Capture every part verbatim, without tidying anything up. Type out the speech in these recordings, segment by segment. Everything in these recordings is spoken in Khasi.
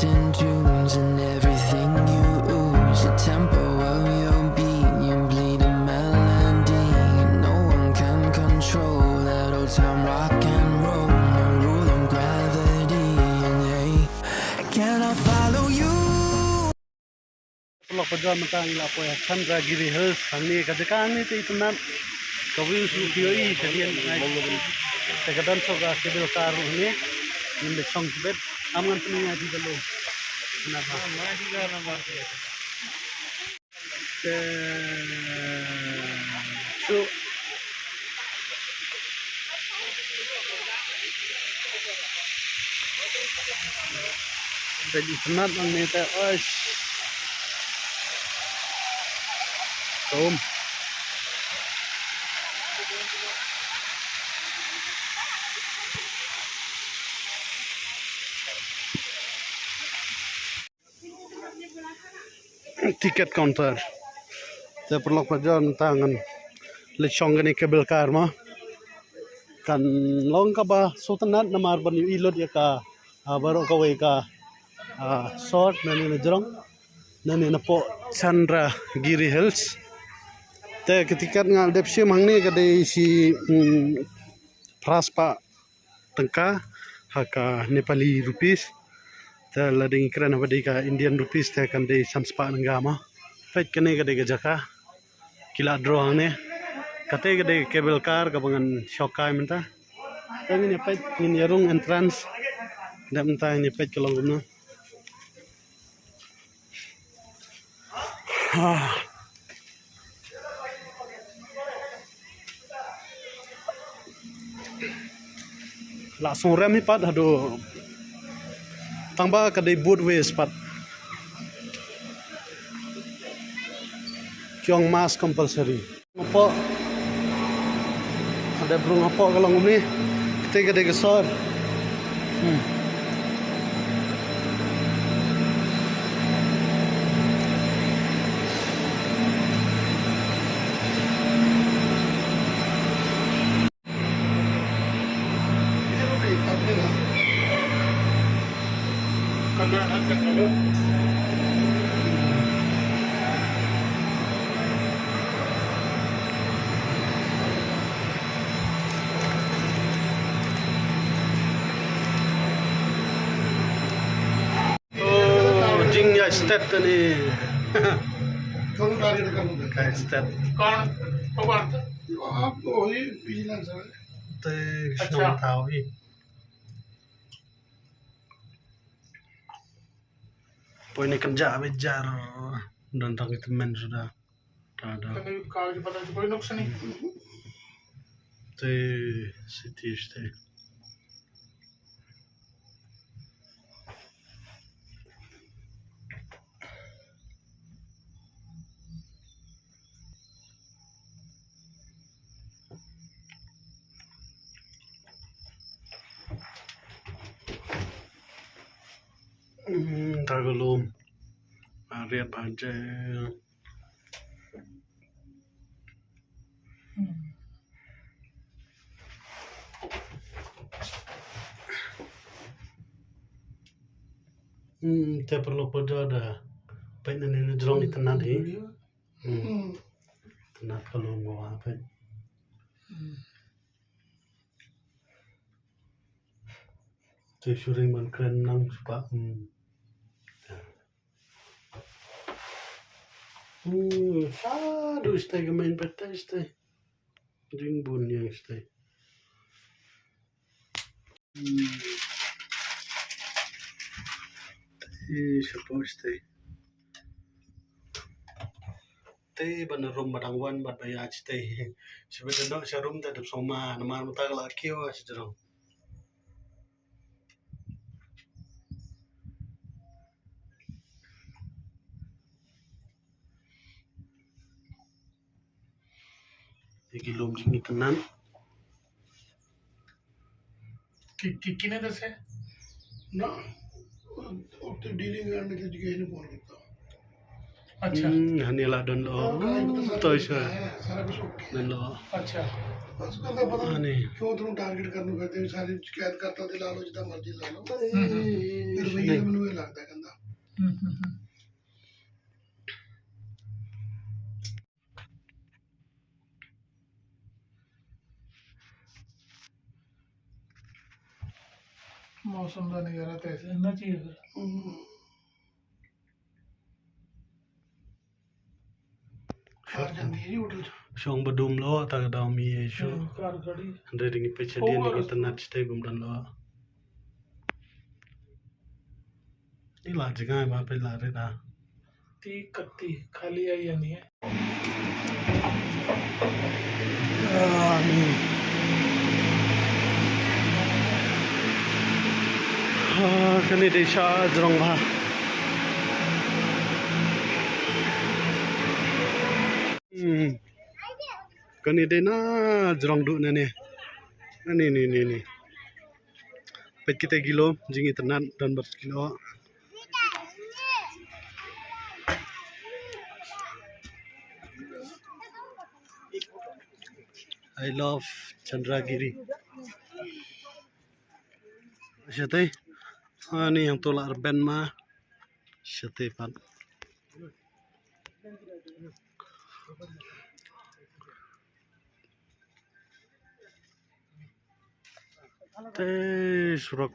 in tunes and everything you ooze. The tempo of your beat, you bleed a melody. No one can control that old time rock and roll. No rule of gravity, and hey, can I follow you? Paralok parajor, mynta ngi la poi ha Chandragiri Hills, hangne ka jaka hangne te itynnat. Ka view shu phi ïohi, te dien ngai. Te ka don shuh ka cable car ruh hangne. Ngin da shong shibit. Am ngan pyni ïa phi ka long. Te shu Peit itynnat hangne te, oish. Tum. Ticket counter. Te paralok parajor, mynta ngan leit shong kane cable car mo. Kan long kaba sngewtynnat namar ban ïohi lut ïa ka, ah, baroh kawei ka, ah, sor nangne na jrong. Nangne napoh Chandragiri Hills. Te ka ticket nga la dep shim hangne ka dei shi, mm, phra spah tyngka ha ka Nepali rupees. Te lada ngi kren haba dei ka Indian rupees te kan dei san spah tyngka mo. Peit kane ka dei ka jaka. Ki la draw hangne. Kata ka dei ka cable car kaba ngan shong kai mynta. Te ngin ïa peit, ngin ïa rung entrance. Dep mynta ngin ïa peit ka long kumno. Ah. La sngewrem hi pat haduh. Tang ba ka dei both ways pat. Ki ong mask compulsory. Hapoh. Ka dei brung hapoh ka long kumne. Kata ka dei ka sor. Hmm. Oh, jingïastet tani. Ka stet. कौन? वो बात है। आप तो वही विजिलेंस है। Te अच्छा। Shnong thaw hi. Poi ne kan ja be jar. Don tang ki tymmen suda. Da, da. Kan kayu kayu pada tu koi nok sini. Te siti ste. Hmm, ta ka lum. Ba riat ba je. Hmm, te paralok parajor da. Peit nangne na jrong itynnat hi. Hmm. Itynnat ka lum ko ha peit. Te shu ring ban kren nang shu pa. Hmm. Hmm, shaduh shatei ka main peit te shatei. Jingbun ïa shatei. Hmm. Te shapoh shatei. Te ban rum ba dang wan bad ba ïa shatei. Shibit da noh sha rum te dep sngewma namar mynta ka la kiew sha jrong. Ye ki lum jingïatynnat. Ki, ki, kine da se? Na, ute dealing करने के लिए नहीं बोल देता। अच्छा। हम्म, हने ला डन लो। तो ऐसा है। सारा कुछ ओके। डन लो। अच्छा। बस उसके अंदर पता नहीं क्यों तुम टारगेट करने बैठे हो, सारी शिकायत करता थे, ला लो जितना मर्जी ला लो। हम्म, हम्म। फिर भैया नहीं। मैंने लगता है गंदा। हम्म, हम्म, हम्म। मौसम का नज़ारा तो ऐसे रहना चाहिए फिर। हम्म। Shong ba dum lo ta ka dam i shu. Hmm, kar gari. Hynrei ding i peit shadien ding i tynat shatei bym don lo. Ni la jngai ba peit la rit a. Ti kati khali ai ani. Ah, ni. Ah, kane dei sha jrong ba. Hmm. Kane dei na jrong du na ne. Na ne ne ne ne. Peit kita kilo jing internet dan ber kilo. I love Chandragiri. Shatei. Ani yang tolak reben ma. Shatei pat. Te surok.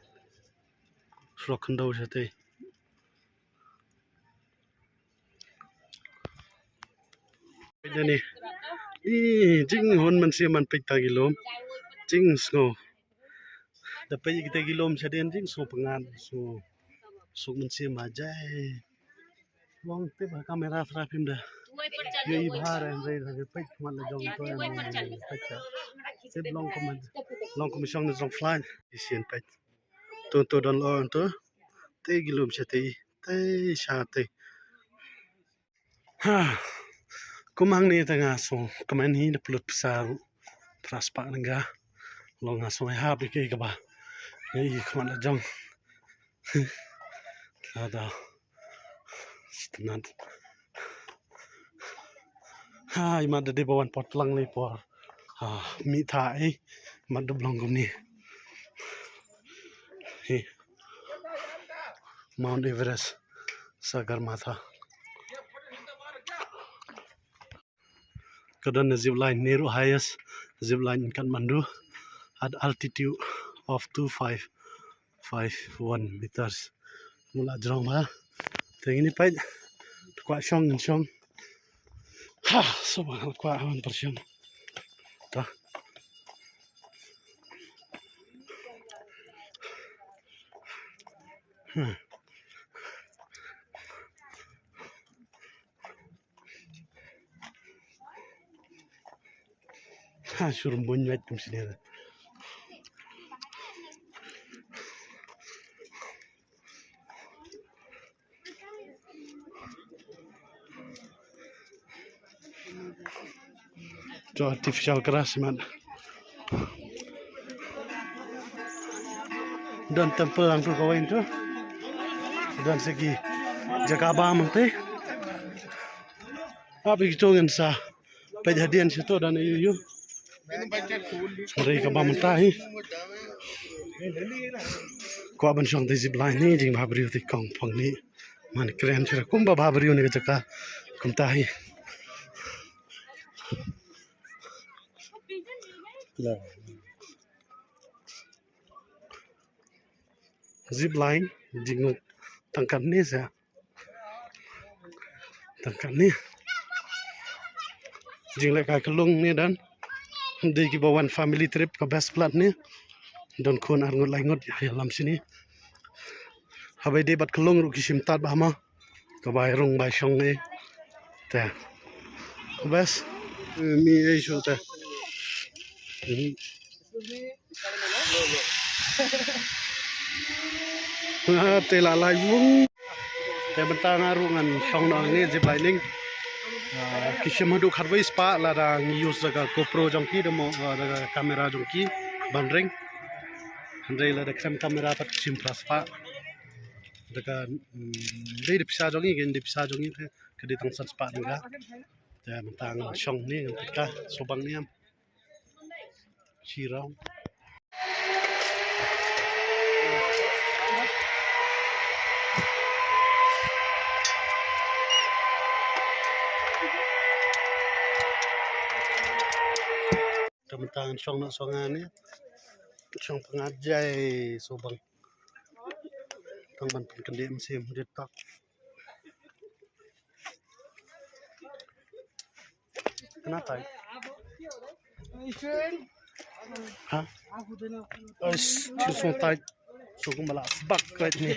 Surok khyndew shatei. Peit da ni. Ih, jing hun mynsiem man peit ta ki lum. Jing sngew. Da peit kita ki lum shadien jing sngew pyngngad, sngew suk mynsiem ba jai. Long tip ha kamera thrap phim da. Ïohi bha re, hynrei da peit khmat la jong to em peit ka. Tip long kum, long kum shong ne jong flight. Isien peit. To to don lo to. Te ki lum shatei. Te shatei. Ha. Kum hangne te nga sngewkmen hi da pynlut pisa ruh phra spah nangga. Long nga sngewhap ïa kaei kaba nga i khmat la jong. Lada sngewtynnat. Ha, i mat da dei ba wan por tlang lei por. Ha, mih tha ei, mat da blong kumne. Hi. Mount Everest, Sagarmatha. Ka don na zip line, ne ruh highest zip line in Kathmandu at altitude of two five five one meters. Mula jrong ba. Te ngin ïa peit. Te kwah shong ngin shong. Ha, so ba kwah ban pyrshang. Ta. Hmm. Ha, shu rung bun wet kum sini. To artificial grass man. Don temple lang tu kawei tu. Don segi jaka ba mante. Abi ki chong sa. Peit hadien sha to don ïu ïu. Hynrei kaba mynta hi. Kwah ban shong te zip line ni jingbha briew te kong phong ni. Man kren sha kumba bha briew ni ka jaka. Kumta hi. Zip line jing tang katne sa. Tang katne. Jingleh kai ka lung ne don. Dei kiba wan family trip ka best plat ne. Don khun ar ngut lai ngut ïalam sini. Haba dei bad ka lung ruh ki shim tad bha ma. Ka bai rung bai shong ne. Te. Best. Mi ei shu te. Ah, te la lai vung. Te mynta nga ruh ngan shong noh hangne zip lining. Ah, ki shim haduh khatwei spah lada ngi use da ka GoPro jong ki da mo, ah, da ka camera jong ki ban ring. Hynrei lada khlem camera pat ki shim phra spah. Te ka, mm, dei da pisa jong ngi, ka dei pisa jong ngi te ka dei tang san spah tyngka. Te mynta ngan shong ne ngan peit ka, sngewbang ne em. Shirong. Te mynta ngan shong noh shuwa nga ne. Shong pyngngad jai sngewbang. Tang ban pynkyndit mynsiem jait tak. Kena tai. Ha? Ais, tu song tai. So kumba la bak kait ni.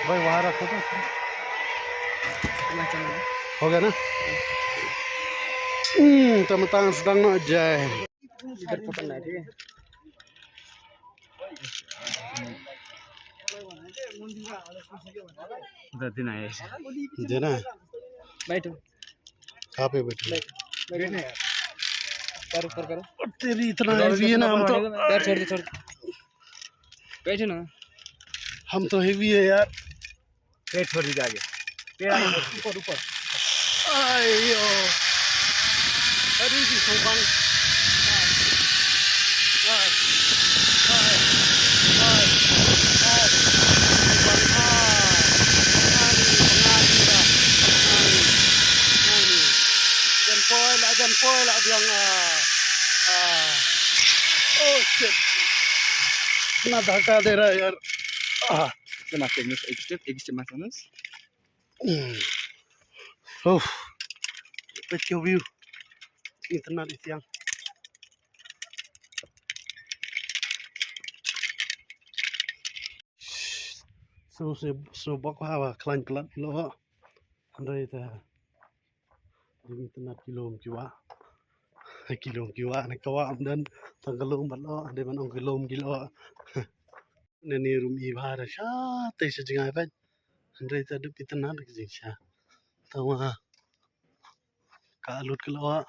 भाई, वहाँ रखो तो। हो गया ना? Hmm, tama tang sedang nak jai. इधर पकड़ना है, ठीक है? उधर दिन आए। देना है। बैठो। कहाँ पे बैठे? बैठ, बैठो ना यार। पैर ऊपर करो। और तेरी इतना हेवी है ना, हम तो यार, छोड़ दो, छोड़ दो। बैठो ना। हम तो हेवी है यार। पैर छोड़ दीजिए आगे। पैर आगे छोड़। ऊपर, ऊपर। आयो। अरे जी, सोबंग। हाँ। हाँ। Jan poi la, jan poi la, jan poi la, jan poi la, jan poi la, jan poi la. Jan poi la, jan poi la, biang, ah, ah. Oh, shit. Na dhaka de raha yaar. Ah. Kena teknik ekstrim, ekstrim mas, mas. Hmm. Oh. Peit ki view. Internet itiang. So, so, so bok ha ba khlaiñ palat ilo. Hynrei te dei internet ki lum ki wah. Ki lum ki wah na ka wah ym don tang ka lum bad lo, dei ban ong ki lum ki lo. Nani rum i bha da sha te sha jngai peit. Hynrei te dep internet ka jingsha. Tang wa ka lut ka lo.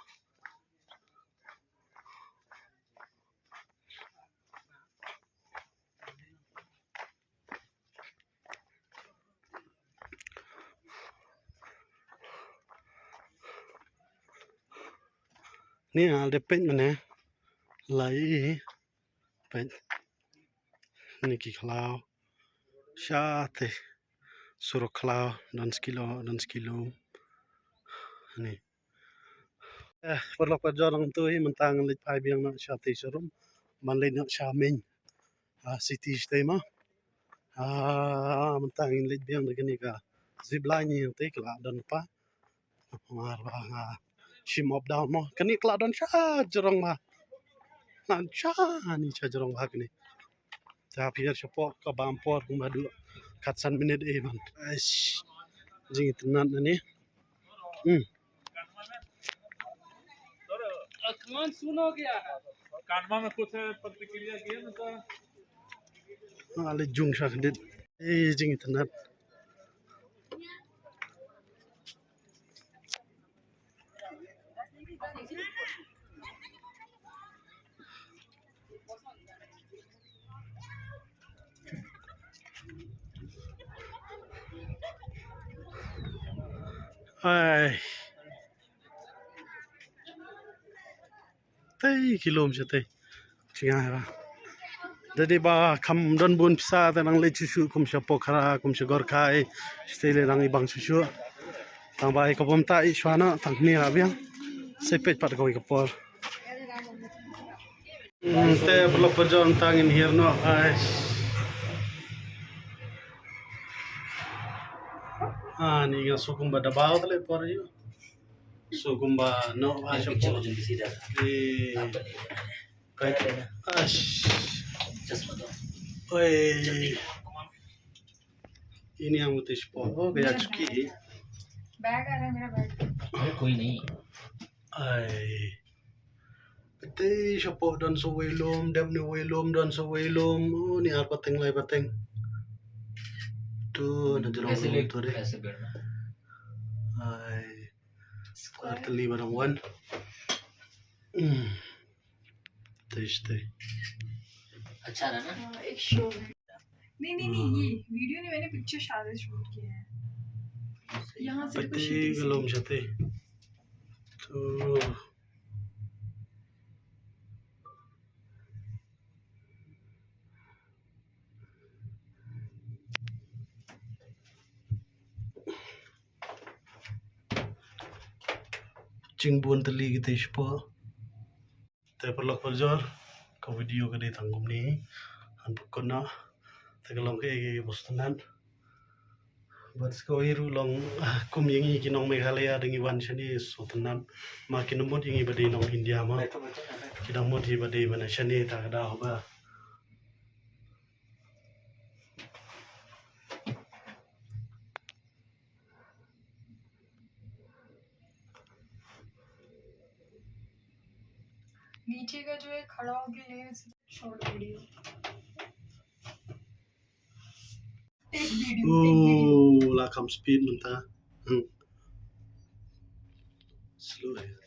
Ni al de peit mane lai peit. Ni ki khlaw. Sha te surok khlaw, don skilo, don skilo. Ni. Eh, paralok parajor, nangtu hi mynta ngan leit phai biang noh sha te sharum. Ban leit noh sha main, ah, city shatei mo. Ah, mynta ngin leit biang da kane ka zip line, ïa te ka la don pa. Mar ba nga shim up down mo. Kane ka la don sha jrong ba. Nan sha ni sha jrong ba kane. Te hap hiar shapoh ka bam por kumba duh khatsan minit eh ban. Aish. Jingitynnad na ni. Hmm. कानमा में कुछ है, प्रतिक्रिया किया ना? Ale jung sha khyndiat. Eh, jingitynnad. Ai. Tei ki lum shatei. Jngai ba. Da dei ba kham don bun pisa te nang leit shuh shuh kum sha Pokhara, kum sha Gorkhai. Shatei lei nang i bang shuh shuh. Tang ba i ka bym ta i shwa noh, tang ni la biang. Sa peit pat kawei ka por. Hmm, te paralok parajor, tang ngin hiar noh, guys. Ah, ni nga shu kumba da baw tale por yu. Shu kumba noh ba sha por. Eh. Kai. Ash. Oi. Ini yang mutis por. Oh, gaya chuki. Bag आ रहा है, मेरा बैग। अरे, कोई नहीं। Ai. Pete shapoh don sa wei lum, dep ni wei lum, don sa wei lum. Oh, ni ar pateng lai pateng. Tu na jrong. Ai. Square. Ar tylli ba dang wan. Hmm. Tei tei. अच्छा रहा ना? हाँ, एक शो है। नहीं, नहीं, नहीं, ये वीडियो नहीं, मैंने पिक्चर शायद शूट किया है। यहाँ से देखो, पति गलोम जते। तो Jingbun tylli kita ispo. Te paralok parajor, ka video ka dei tang kumne. Han pukun na. Te ka long ka egi boston nan. Bad ska wi ruh long, ah, kum ïa ngi ki nong Meghalaya dang ïa wan shane sosaitan. Ma ki nong mut ïa ngi ba dei nong India ma. Ki nong mut ïa ba dei ba na shane ta ka daw ba. नीचे का जो है खड़ा होके ले short video. Take video, take video. Oh, la kam speed mynta. Hmm. Slow hai.